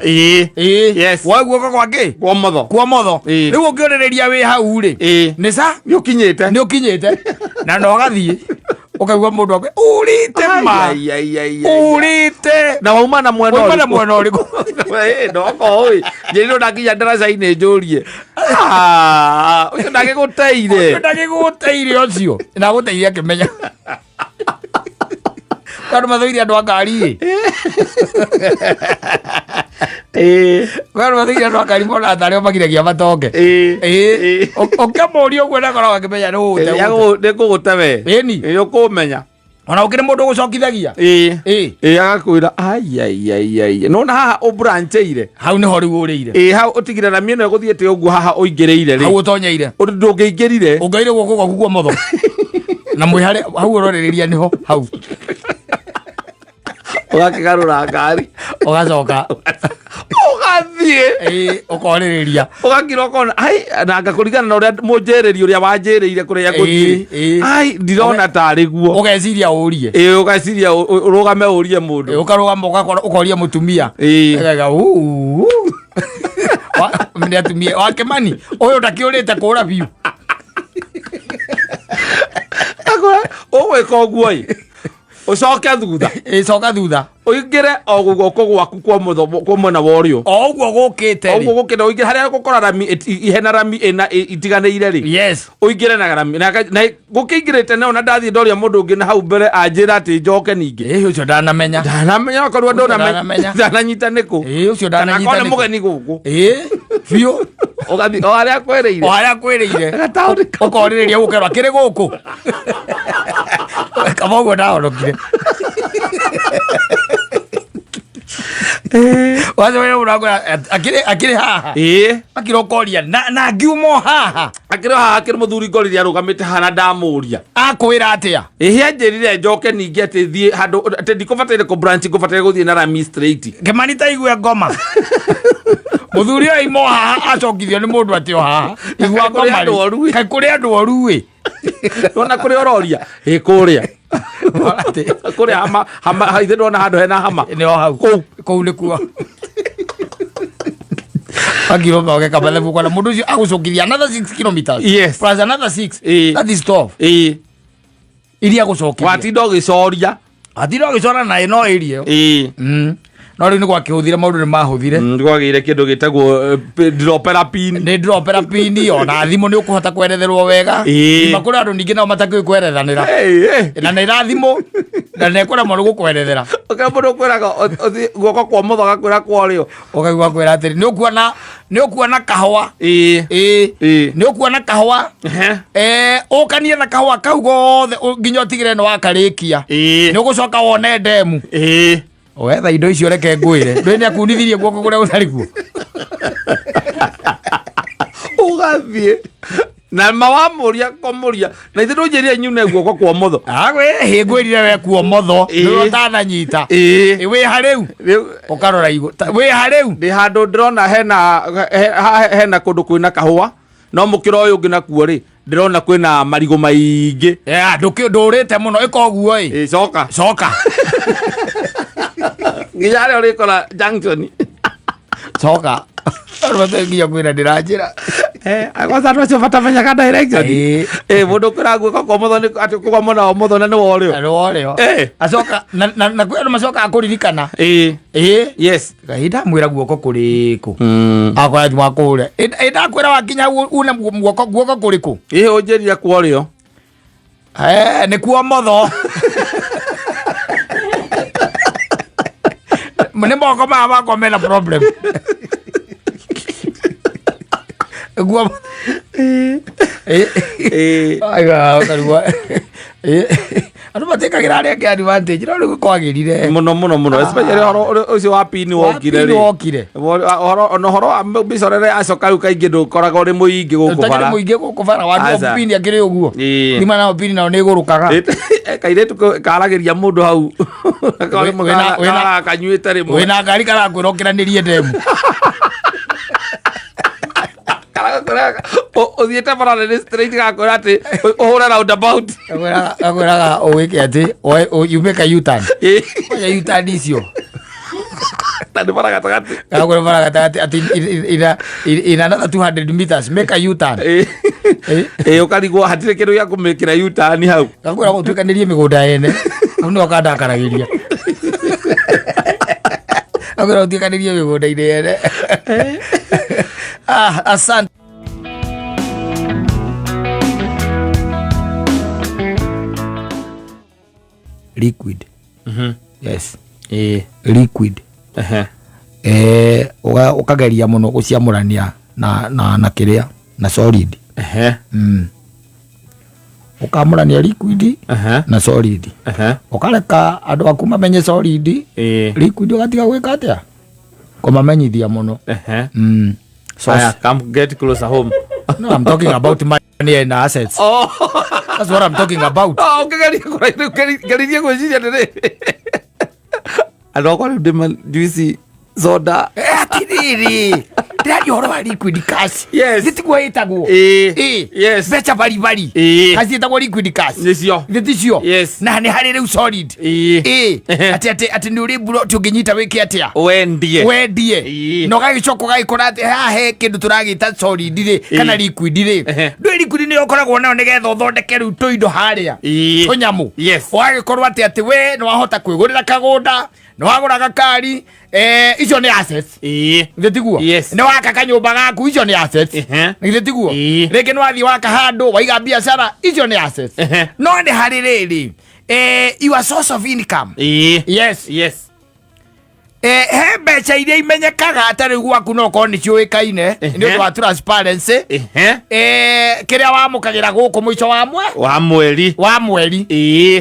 Woe guoko kwa kĩ? Kwa motho. Kwa motho. Rĩu ũngĩũrĩrĩria wĩ hau rĩ, nĩ ca Nĩ ũkinyĩte. Nĩ ũkinyĩte na no ũgathiĩ ũkaigua mũndũ akwe ũrĩte ma. Ai, ai, ai, ai, ai. Ũrĩte. Na wauma na mwena Wauma na ũrĩkũ? Mwena ũrĩkũ? Ĩ, ndoko ĩ njĩrirwo ndakinya ndaraca-inĩ njũrie. Ah, ũcio ndagĩgũteire. Ũcio ndagĩgũteire, ũcio na gũteire akĩmenya tondũ mathũire andũ a ngari ĩ. Kwĩ andũ mathũire andũ a ngari, mona tarĩ o magiragia matonge. Ĩĩ. Ũkĩmũria ũguo ndakoragwo akĩmenya nĩ ũgũte. Nĩ ngũgũte we. Ĩni. Ĩ, ũkũmenya. Ona ũkĩrĩ mũndũ ũgũcokithagia. Ĩ, agakwĩra, aiaiaiai, nona haha ũbrancheire. Hau nĩho rĩu ũrĩire. Ĩ, hau ũtigire na mĩena ĩgũthiĩte ũguo haha ũingĩrĩire Hau rĩ, ũtonyeire. Ũndũ ndũngĩingĩrire. Ũngaire guoko gwaku kwa motho na mwĩhare hau ũrorĩrĩria nĩho hau. Ũgakĩgarũra ngari. Ũgacoka. Ũgathiĩ. Ĩĩ, ũkorĩrĩria. Ũgakira ũkona ai na ngakũringana na ũrĩa mũnjĩrĩri ũrĩa wanjĩrĩire kũrĩa ngũthiĩ. Ai, ndirona tarĩ guo. Ũgeciria ũrie. Ĩ, ũgeciria ũrũgame ũrie mũndũ. Ĩĩ, ũkarũgama ũgakora ũkoria mũtumia. Ũkauga, "Uu." Nĩ atumia wa Kĩmani ũyũ ndakĩũrĩte kũra biũ. Akora, ũgwĩka ũguo ĩ. Ũcoke thutha. Ĩ, coka thutha. Ũingĩre o guoko gwaku kwa mũtho, kwa mwena wa ũrĩo. O ũguo gũkĩte O rĩ. ũguo gũkĩte ũingĩre harĩa gũkora rami hena rami ĩna itiganĩire rĩ. Yes. Ũingĩre na rami na gũkĩingĩrĩte na ona ndathiĩ ndoria mũndũ ũngĩ na hau mbere anjĩra atĩ njoke ningĩ. Ĩ, ũcio ndanamenya. Ndanamenya okorwo Ndanamenya. ndananyita nĩkũ. Ĩ, ũcio Kana ndananyita korwo nĩ nĩkũ. mũgeni gũkũ. Ĩ, biũ. Ũgathiĩ o harĩa akwĩrĩire. O harĩa akwĩrĩire. Gataũni kau. Ũkorĩrĩria gũkerwo akĩrĩ gũkũ. Kaba ũguo ndahonokire. Wacoka ũrakwĩra akĩrĩ haha. Ĩĩ. Akĩra ũkoria na ngiuma o haha. Akĩrĩ haha akĩrĩ mũthuri ngorire arũgamĩte haha na ndamũria. Akwĩra atĩa? Ĩhĩ anjĩrire njoke ningĩ atĩ thiĩ handũ atĩ ndikũbataire kũ branch ngũbataire gũthiĩ na rami straight. Kĩmani ta igue ngoma. Mũthuri ũyũ aima o haha acokithio nĩ mũndũ atĩ o haha. Igua Kaĩ kũrĩ ngoma andũ rĩ. oru ĩ. Kaĩ kũrĩ andũ oru ĩ. Ndona kũrĩa ũroria? Ĩ kũrĩa. Atĩ- Kũrĩa hama hama ithe ndona handũ hena hama. Nĩ o hau. Kũu. Kũu nĩkuo. Akirwo mageka mathabu kwana mũndũ ũcio agũcokithia another 6 kilometers. Yes. Plus another 6. Ĩ. That is 12. Ĩ. Iria agũcokithia. Watinda ũgĩcoria. Atinda ũgĩcora na ĩno area ĩyo. Ĩ. No rĩu nĩ gwakĩhũthire maũndũ nĩ mahũthire. Kwagĩire kĩndũ gĩtagwo dropera pin. Nĩ dropera pin ona thimũ nĩ ũkũhota kweretherwo wega. Ĩ. Ma kũrĩ andũ ningĩ nao matakĩũĩ kwerethanĩra. Ĩ. Na nĩ ĩra thimũ na nĩ ekũremwo nĩ gũkwerethera. Ũkĩra mũndũ ũkwĩraga ũthiĩ guoko kwa ũmotho agakwĩra kwa ũrĩo. Ũkaigua kwĩra atĩrĩ nĩ ũkuona nĩ ũkuona kahũa. Ĩ. Ĩ. Ĩ. Nĩ ũkuona kahũa. Ehe. Ũkanie na kahũa kau gothe nginya ũtigĩre nĩ wakarĩkia. Ĩ. Nĩ ũgũcoka wone ndemu. Ĩ. Wetha indo icio reke ngwĩre. Ndũĩ nĩ akunithirie guoko kũrĩa gũtarĩ kuo. Ũgathiĩ na mawamũria kũmũria na ithe ndũnjĩrire nyune guoko kwa ũmotho. Agwĩ ngwĩrire we kuo motho. Ĩ. Nĩ ũtananyita. Ĩ. Ĩ, wĩ ha rĩu? Rĩu Ũkarora igũ. Wĩ ha rĩu? ndĩ handũ ndĩrona hena hena kũndũ kwĩna kahũa no mũkĩra ũyũ ũngĩ nakuo rĩ ndĩrona kwĩna marigũ maingĩ. Ya, ndũrĩte mũno ĩka ũguo ĩ. Ĩ, coka. Coka. Nginya harĩa ũrĩkora junction. Coka. Andũ matarĩ nginya kwĩra ndĩranjĩra. Kwanza andũ acio matamenyaga direction. Ĩ. Ĩ, mũndũ ũkwĩra guoko kwa ũmotho nĩ atĩ kwa mwena wa ũmotho na nĩ wa ũrĩo. Nĩ wa ũrĩo. Ĩ. Acoka na kwĩ andũ macokaga kũririkana. Ĩ. Ĩ. Yes. Ngai ndamwĩra guoko kũrĩkũ. Akora thimũ akũhũre. Ĩ ndakwĩra wakinya une guoko guoko kũrĩkũ? Ĩ, ũnjĩrire kwa ũrĩo. Nĩ kuo motho. Nĩ moko maya makwa mena problem. Guo. Ĩ. Aiga ũkarigwo. Andũ matikagĩra arĩa angĩ advantage no rĩu kwagĩrire. Mũno mũno mũno especially ũhoro ũcio wa pini wokire pini rĩ. wokire. Ũhoro ona ũhoro wa mĩcorere acoka rĩu kaingĩ ndũkoragwo ũrĩ mũingĩ gũkũ Ũtakĩrĩ bara. mũingĩ gũkũ bara wa Aca. pini akĩrĩ ũguo. Ĩ. Thima nao pini nao nĩ ĩgũrũkaga. Kairĩtu karagĩria mũndũ hau. Wĩna- Kanyuĩte rĩmwe. Wĩna ngari karakwĩra ũkĩranĩrie ndemu. Ũthiĩte bara nene straight gakwĩra atĩ ũhũre roundabout. Akwĩraga ũgĩke atĩ you make a U-turn. Ĩ. Kwanja U-turn icio. Na nĩ bara gatagatĩ. Akwĩra bara gatagatĩ atĩ in another 200 meters make a U-turn. Ĩ. Ĩ. Ĩ, ũkarigwo hatirĩ kĩndũ gĩa kũmĩkĩra U-turn hau. Gakwĩra gũtuĩkanĩrie mĩgũnda yene. Hau nĩho kandakaragĩria. Gakwĩra gũtuĩkanĩrie mĩgũnda-inĩ yene. Ah, asante. Liquid. Yes. Ĩ. Liquid. Ehe. Ũkageria mũno gũciamũrania na kĩrĩa na solid. Ehe. Ũkamũrania liquid Ehe. na solid. Ehe. Ũkareka andũ aku mamenye solid. Ĩ. Liquid ũgatiga gwĩka atĩa? Kũmamenyithia mũno. Ehe. Source. Aya, come get closer home. No, I'm talking about money and assets. Oh. That's what I'm talking about. Oh, ũkĩgeria ngeririe gwĩciria atĩrĩrĩ. Andũ akwa rĩu ndĩma juici soda. Atiriri. Ndĩraria ũhoro wa liquid cash. Yes. Nĩ tiguo ĩtagwo. Ĩĩ. Ĩĩ. Yes. Mbeca baribari. Ĩĩ. Kaci ĩtagwo liquid cash. Nĩcio. Nĩ ticio. Yes. Na nĩ harĩ rĩu solid. Ĩĩ. Ĩĩ. Ehe. Atĩ atĩ atĩ nĩ ũrĩ mburoti ũngĩnyita wĩke atĩa? Wendie. Wendie. Ĩĩ. Na ũgagĩcoka ũgagĩkora atĩ haha he kĩndũ tũragĩta solid rĩ kana liquid rĩ. Ehe. Ndũĩ liquid nĩ nĩ ũkoragwo nayo nĩgetha ũthondeke rĩu tũindo harĩa tũnyamũ. Ũgagĩkorwo atĩ atĩ we nĩ wahota kwĩgũrĩra kagũnda, nĩ wagũra gakari, icio nĩ assets. Githĩ tiguo? Yes. Nĩ waka kanyũmba gaku, icio nĩ assets. Githĩ tiguo? Rĩngĩ nĩ wathiĩ waka handũ waiga biacara, icio nĩ assets. No nĩ harĩ rĩrĩ, your source of income. Yes. He mbeca iria imenyekaga ta rĩu gwaku no korwo nĩ ciũĩkaine nĩ ũndũ wa transparency. Kĩrĩa wamũkagĩra gũkũ mũico wa mwe Wa mweri. Wa mweri.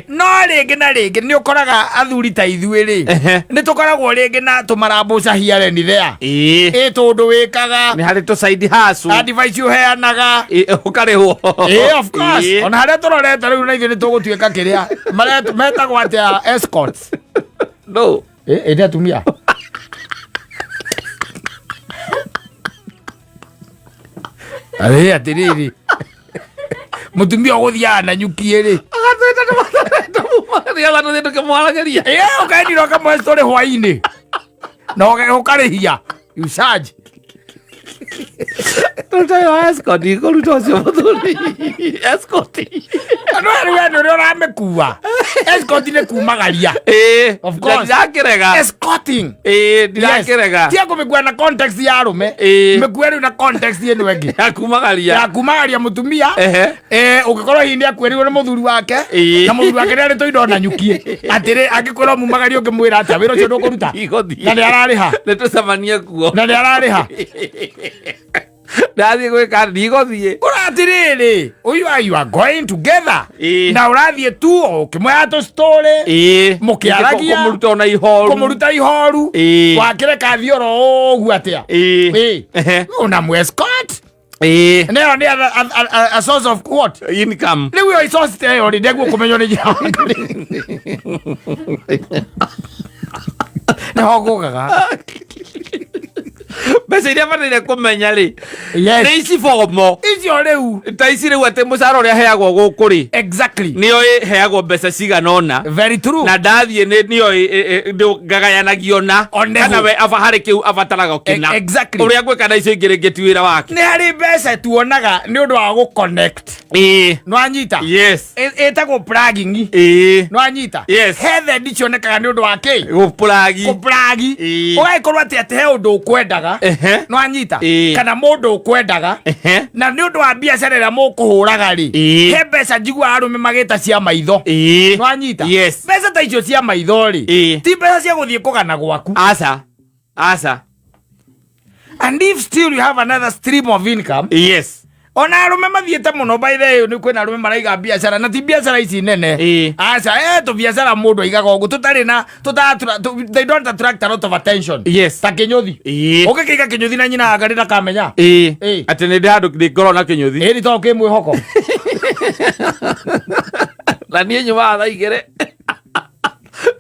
No rĩngĩ na rĩngĩ nĩ ũkoraga athuri ta ithuĩ rĩ, nĩ tũkoragwo rĩngĩ na tũmarambũca here and there. Ĩ tũndũ wĩkaga. Nĩ harĩ tũ side hustle. Advice ũheanaga. Ũkarĩhwo. Ĩ, of course. Ona harĩa tũrorete rĩu na ithuĩ nĩ tũgũtuĩka kĩrĩa metagwo atĩa, escorts? No. Ĩ nĩ atumia. Arĩ atĩrĩrĩ, mũtumia ũgũthiaga na nyuki rĩ. Agatwĩta nĩgetha tũthiĩ tũkĩmwaragĩria. Ĩ ũkaendirwo kamwe tũrĩ hwainĩ na ũkarĩhia, you charge. Tũrutayo escort, kũruta ũcio mũthuri escort. No rĩu we nĩ ũrĩa ũramĩkua, escort nĩ kumagaria. Of course. Ndirakĩrega. Escorting. Ndirakĩrega. Tia kũmĩkua na context ya arũme. Mĩkue rĩu na context ĩno ĩngĩ. Ya kumagaria. Ya kumagaria mũtumia. Ũngĩkorwo hihi nĩ akuĩrĩirwo nĩ mũthuri wake, na mũthuri wake nĩ arĩ tũindo na nyukie atĩrĩ, angĩkwĩra mumagarie ũngĩmwĩra atĩa? Wĩra ũcio ndũkũruta. Igũthiĩ. Na nĩ ararĩha. Nĩ tũcemanie kuo. Na nĩ ararĩha. Ndathiĩ gwĩka ndigũthiĩ. Ũratĩrĩrĩ, you are going together. Na ũrathiĩ tu o ũkĩmwĩra tũ story. Mũkĩaragia. Kũmũruta ona ihoru. Kũmũruta ihoru. Wakĩreka athiĩ oro ũguo atĩa? Una mwescort. Nĩyo nĩ a source of what? Income. Rĩu ĩyo source ta ĩyo rĩ, ndĩguo kũmenywo nĩ njĩra. Nĩho ngũgaga. Mbeca iria bataire kũmenya rĩ, Yes. nĩ ici bomo. Icio rĩu. Ta ici rĩu atĩ mũcara ũrĩa heagwo gũkũ rĩ, nĩyo ĩheagwo mbeca cigana ũna. Very true. Na ndathiĩ nĩyo ngagayanagio na Oneho. kana we aba harĩ kĩu abataraga kĩna. Ũrĩa ngwĩka na icio ingĩ rĩngĩ ti wĩra wake. Nĩ harĩ mbeca tuonaga nĩ ũndũ wa gũ-connect. Nĩwanyita? Yes. Ĩtagwo plugging. Nĩwanyita? Yes. He thendi cionekaga nĩ ũndũ wa kĩ? Gũplagi. Kũplagi. Ũgagĩkorwo atĩ atĩ he ũndũ ũkwendaga. Nĩwanyita? Kana mũndũ ũkwendaga. Na nĩ ũndũ wa biacara ĩrĩa mũkũhũraga rĩ, he mbeca njiguaga arũme magĩta cia maitho. Nĩwanyita? Yes. Mbeca ta icio cia maitho rĩ, ti mbeca cia gũthiĩ kũgana gwaku. Aca. Aca. And if still you have another stream of income, ona arũme mathiĩte mũno, by the way, nĩ kwĩna arũme maraiga biacara na ti biacara ici nene. Aca, tũbiacara mũndũ aigaga ũguo tũtarĩ na they don't attract a lot of attention. Ta kĩnyũthi. Ũngĩkĩiga kĩnyũthi na nyina anga ndakamenya. Atĩ nĩ ndĩ handũ ndĩngorwo na kĩnyũthi. Ĩ nĩ tondũ kĩ mwĩhoko. Na niĩ nyumaga thaa 2.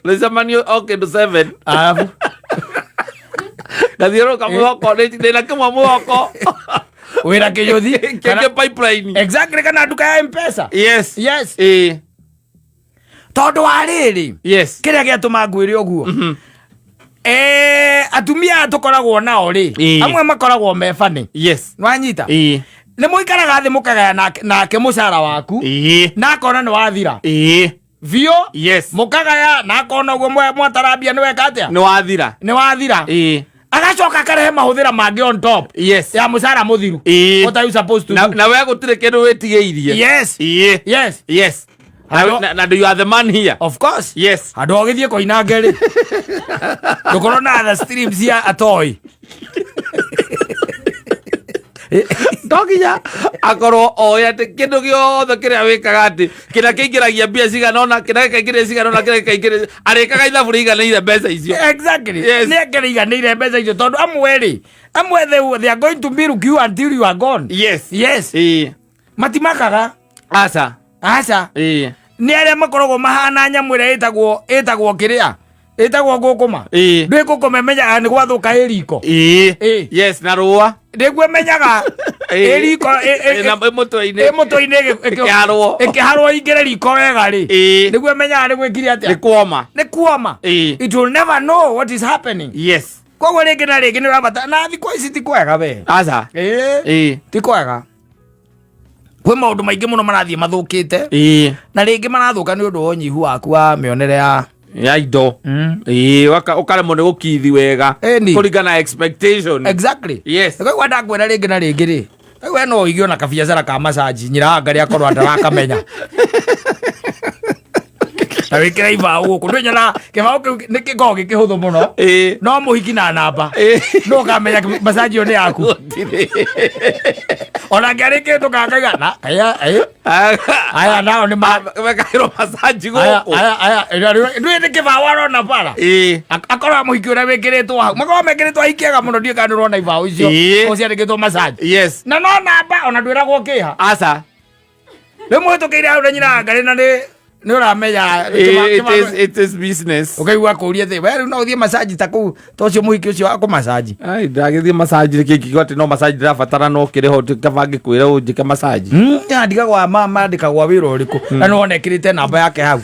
Rĩcemanio o kĩndũ 7. Arabu. Ngathiũrũrũka mwĩhoko, ndĩna kĩmwe mwĩhoko. Wĩra kĩnyũthi. Kĩngĩ pipeline. Exactly, kana nduka ya M-Pesa. Yes. Yes. Tondũ wa rĩrĩ, kĩrĩa gĩatũma ngwĩre ũguo, atumia aya tũkoragwo nao rĩ, amwe makoragwo me bani. Nĩwanyita? Nĩ mũikaraga thĩ mũkagaya nake mũcara waku, na akona nĩ wathira biũ. Mũkagaya na akona ũguo mwatarambia nĩ weka atĩa? Nĩ wathira. Nĩ wathira. Agacoka akarehe mahũthĩra mangĩ on top ya mũcara mũthiru. What are you supposed to do? Na we gũtirĩ kĩndũ wĩtigĩirie. Yes. Yes. Yes. Hello? Na you are the man here. Of course. Yes. Handũ ha ũgĩthiĩ koinange rĩ, ndũkorwo na other streams ya atoi. To nginya akorwo oĩ atĩ kĩndũ gĩothe kĩrĩa wĩkaga atĩ kĩrĩa kĩingĩragia mbia cigana ũna, kĩrĩa gĩkaingĩria cigana ũna, kĩrĩa gĩkaingĩria, arĩkaga ithabu rĩiganĩire mbeca icio. Exactly. Yes. Nĩ akĩrĩiganĩire mbeca icio tondũ amwe rĩ, amwe they are going to milk you until you are gone. Yes. Yes. Matimakaga. Aca. Aca. Nĩ arĩa makoragwo mahana nyamũ ĩrĩa ĩtagwo kĩrĩa ĩtagwo ngũkũma. Ndwĩ ngũkũma ĩmenyaga nĩ gwathũka ĩ riko. Yes, na rũa. Nĩguo ĩmenyaga ĩ riko Na ĩ mũtwe-inĩ. Ĩ mũtwe-inĩ Ĩkĩharwo. Ĩkĩharwo ingĩre riko wega rĩ, nĩguo ĩmenyaga nĩ gwĩkire atĩa. Nĩ kuoma. Nĩ kuoma. It will never know what is happening. Koguo rĩngĩ na rĩngĩ nĩ ũrabatara na thikũ ici ti kwega we. Aca. Ti kwega. Kwĩ maũndũ maingĩ mũno marathiĩ mathũkĩte. Na rĩngĩ marathũka nĩ ũndũ wa ũnyihu waku wa mĩonere ya Ya indo. Ĩĩ, ũkaremwo nĩ gũkithi wega. Ĩni. Kũringana na expectation. Exactly. Yes. Kaigua ndakwĩra rĩngĩ na rĩngĩ rĩ, we no ũige ona kabiacara ka macaji nyina ngarĩ akorwo ndarakamenya na wĩkĩre ibaũ gũkũ ndũnyona kĩbaũ kĩu nĩ gĩkoragwo gĩ kĩhũthũ mũno. No mũhiki na namba no ũkamenya macaji ĩyo nĩ yaku. Gũtirĩ. Ona ngĩarĩ kĩndũ kakaiga na aya aya nao nĩ ma Mekagĩrwo macaji aya gũkũ. Aya aya ndũĩ nĩ kĩbaũ arona bara. Akorwo mũhiki ũrĩa wĩkĩrĩtwo hau makorwo mekĩrĩtwo ahiki ega mũno, ndiũĩ kana nĩũrona ibaũ icio o ciandĩkĩtwo macaji. Na no namba ona ndwĩragwo kĩha. Aca. Rĩu mũhĩtũkĩire hau na nyina ngarĩ na nĩ nĩ ũramenya It is business. Ũkaigua kũria thĩ we rĩu no ũthiĩ macaji ta kũu ta ũcio mũhiki ũcio wa kũmacaji. Ai, ndagĩthiĩ macaji nĩkĩ ingiuga atĩ no macaji ndĩrabatara no kĩrĩ ho kaba ngĩkwĩra ũnjĩke macaji. Ndigagwa mandĩkagwa wĩra ũrĩkũ na nĩ wona ĩkĩrĩte namba yake hau.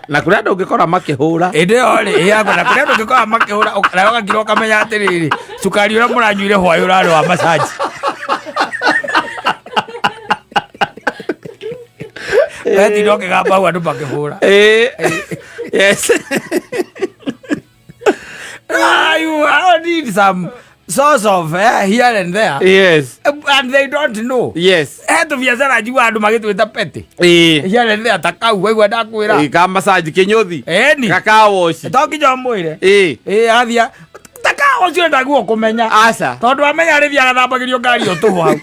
Na kũrĩ andũ ũngĩkora makĩhũra. Ĩndĩ ĩyo rĩ ĩyakwa na kũrĩa andũ ũngĩkora makĩhũra nawe ũgakira ũkamenya atĩrĩrĩ, cukari ũrĩa mũranyuire hwaĩ ũrarĩ wa macaji. Wetinda ũkĩgamba hau andũ makĩhũra. Yes. Ah, you I need some source of here and there. And they don't know. He tũbiacara njigua andũ magĩtwĩta petty. Here and there ta kau waigua ndakwĩra. Ka macaji kĩnyũthi. Ĩni. Gakawoci. To nginya ũmwĩre. Ĩ athia ta ka ũcio ndaguo kũmenya. Aca. Tondũ amenya arĩthiaga thambagĩrio ngari ĩyo tũhũ hau.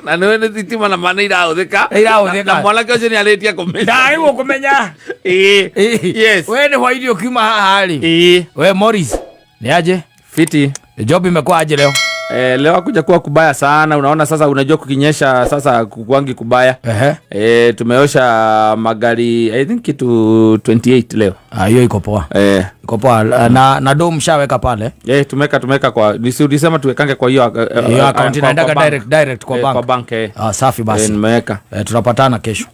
Na nĩwe nĩ thitima na ma nĩ irahũthĩka. Nĩ irahũthĩka. Na mwanake ũcio nĩ arĩtie kũmenya. Ndagĩrĩirwo kũmenya. Yes. We nĩ hwainĩ ũkiuma haha rĩ. We Morris, ni aje? Fiti. Job imekuwa aje leo? Leo hakuja kuwa kubaya sana. Unaona sasa, unajua kukinyesha sasa kukwangi kubaya. Tumeosha magari I think kitu 28 leo. Ah, hiyo iko poa. Iko poa. Na do mshaweka pale? Tumeka kwa, nisi ulisema tuwekange kwa hiyo, Hiyo account inaendaga kwa bank. direct kwa bank. Kwa bank. Ah, safi basi. Nimeweka. Tunapatana kesho.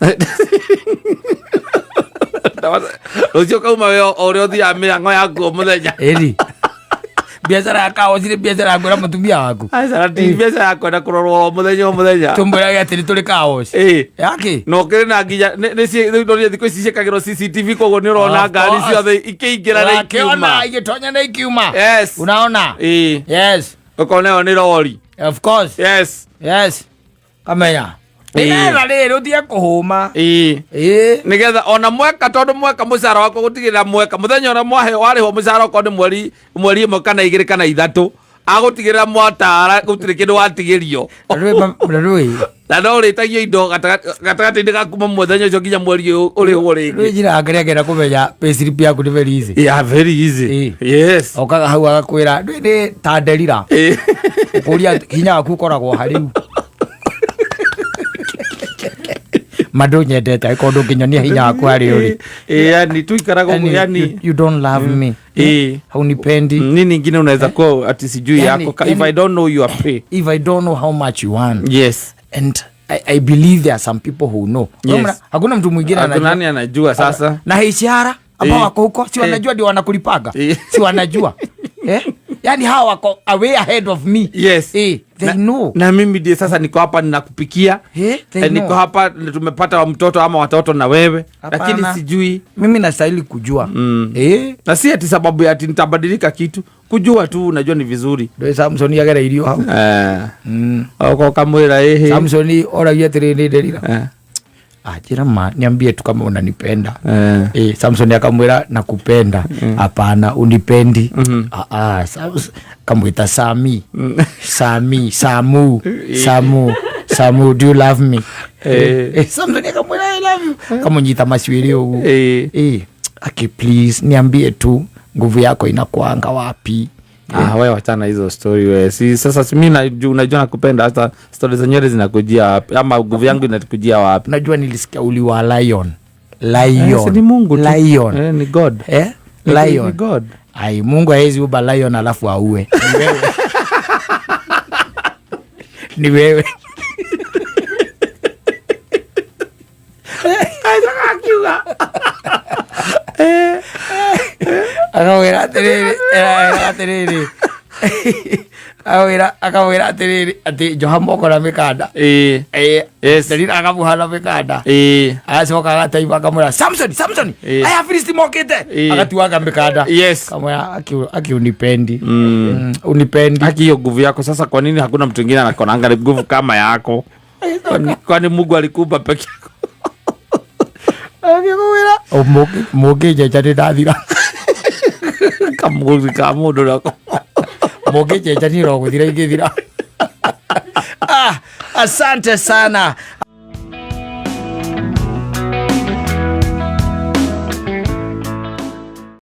Rũciũ kauma we o ũrĩa ũthiaga mĩhang'o yaku o mũthenya. Ĩri. Biacara ya kawa cirĩ biacara ya kwĩra mũtumia waku. Aca, na ti biacara ya kwenda kũrorwo o mũthenya o mũthenya. Tũmwĩrage atĩ nĩ tũrĩ kawoci. Yaki? Na ũkĩrĩ na nginya, nĩ rĩu ndonire thikũ ici ciĩkagĩrwo CCTV, koguo nĩ ũrona Of ngari course. ciothe ikĩingĩra na Ũrakĩona ikiuma. igĩtonya na ikiuma. Yes. Unaona? Yes. Ũkona ĩyo nĩ rori. Of course. Yes. Yes. Kamenya. Nĩgetha rĩrĩ ũtige kũhũma. Nĩgetha ona mweka, tondũ mweka mũcara waku gũtigĩrĩra mweka mũthenya ũrĩa mwaheo warĩhwo mũcara okorwo nĩ mweri ĩmwe kana igĩrĩ kana ithatũ, agũtigĩrĩra mwatara gũtirĩ kĩndũ watigĩrio. Na rĩu Na no ũrĩtagio indo gatagatĩ-inĩ ga kuma mũthenya ũcio nginya mweri ũyũ ũrĩhwo rĩngĩ. Rĩu njĩra ya kĩrĩa kĩenda kũmenya payslip yaku nĩ very easy. Yeah, very easy. Yes. Okaga hau agakwĩra, ndũĩ nĩ ta nderira. Ũkũria hinya waku ũkoragwo harĩ u. Ma ndũnyendete angĩkorwo ndũngĩnyonia hinya waku harĩ ũrĩ. Yani tuikaraga ũguo, Yani, yani you don't love me. Haunipendi. Nini ingine unaweza kuwa ati sijui yako if I don't know your pay. If I don't know how much you want. Yes. And I believe there are some people who know. Yes. Unaona, hakuna mtu mwingine Hakuna anajua. nani anajua sasa. Na HR ambao wako huko si wanajua ndio wanakulipaga. Si wanajua. Yani hawa wako away ahead of me. Yes. They know. Na mimi ndiye sasa niko hapa ninakupikia. They Niko know. hapa tumepata wa mtoto ama watoto na wewe. Hapana. Lakini sijui. Mimi nastahili kujua. Na si ati sababu ya ati nitabadilika kitu. Kujua tu unajua ni vizuri. Ndio Samson yagereirio hau. Oko kamwira ehe. Samson oragia atĩrĩrĩ, nĩ nderira. Njĩra ma, niambie tu kama unanipenda. Samson akamwĩra nakupenda. Hapana, unipendi. Kamwita Sami. Sami, Samu, Samu, Samu, do you love me? Samson akamwĩra I love you. Kamunyita macuĩrĩ ũguo. Aki please niambie tu nguvu yako inakuanga wapi? Wewe wachana hizo story wewe. Si sasa si mimi unajua nakupenda, hata story za nywele zinakujia wapi ama nguvu yangu inakujia wapi? Unajua nilisikia uliwa lion. Lion. Si ni Mungu tu. Lion. Ni God. Lion. Ni God. Ai, Mungu haezi uba lion alafu auwe. Ni wewe. Ni wewe. Akawĩra atĩrĩrĩ, atĩrĩrĩ. Akamwĩra akamwĩra atĩrĩrĩ, atĩ njoha moko na mĩkanda. Yes. Delila akamũha na mĩkanda. Agacoka agataima akamwĩra, "Samson, Samson, aya Afilisti mokĩte." Agatuanga mĩkanda. Akamwĩra, "Aki unipendi. Unipendi." Haki hiyo nguvu yako sasa, kwa nini hakuna mtu mwingine anakonanga nguvu kama yako? Kwani Mungu alikuumba peke yako? Agĩkũwĩra mũngĩnjenja nĩ ndathira. Kamũri ka mũndũ nako. Mũngĩnjenja niĩ no gũthira ingĩthira. Ah, asante sana.